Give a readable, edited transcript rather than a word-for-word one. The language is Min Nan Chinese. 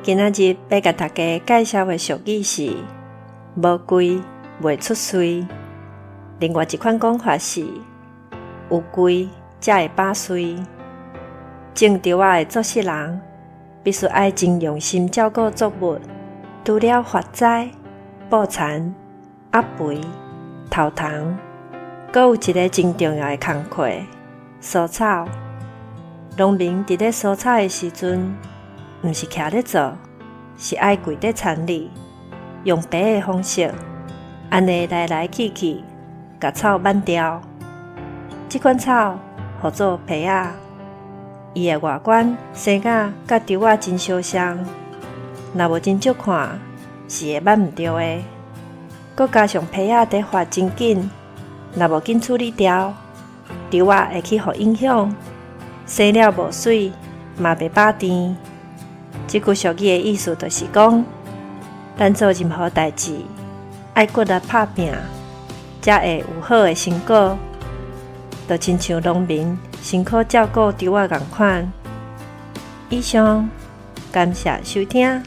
今仔日欲共大家介紹的俗語是“無規袂出穗”。另外一款講法是“有規才會飽穗”。種稻仔的作穡人必須愛真用心照顧作物，除了伐栽、布田、壓肥、頭蟲，閣有一个真重要的工課——疏草。農民佇咧疏草的時陣，毋是徛咧做，是愛跪佇田裡，用耙的方式，按呢來來去去，共草挽掉。這款草號做皮仔，伊的外觀生甲佮稻仔真相像，若無真照看，是會挽毋著的。閣加上皮仔佇發真緊，若無緊處理掉，稻仔會去予影響，生了無媠，嘛袂飽甜。這句俗語的意思就是講，咱做任何代誌，愛骨力拍拚，才會有好的成果。就親像農民辛苦照顧稻仔仝款。以上，感謝收聽。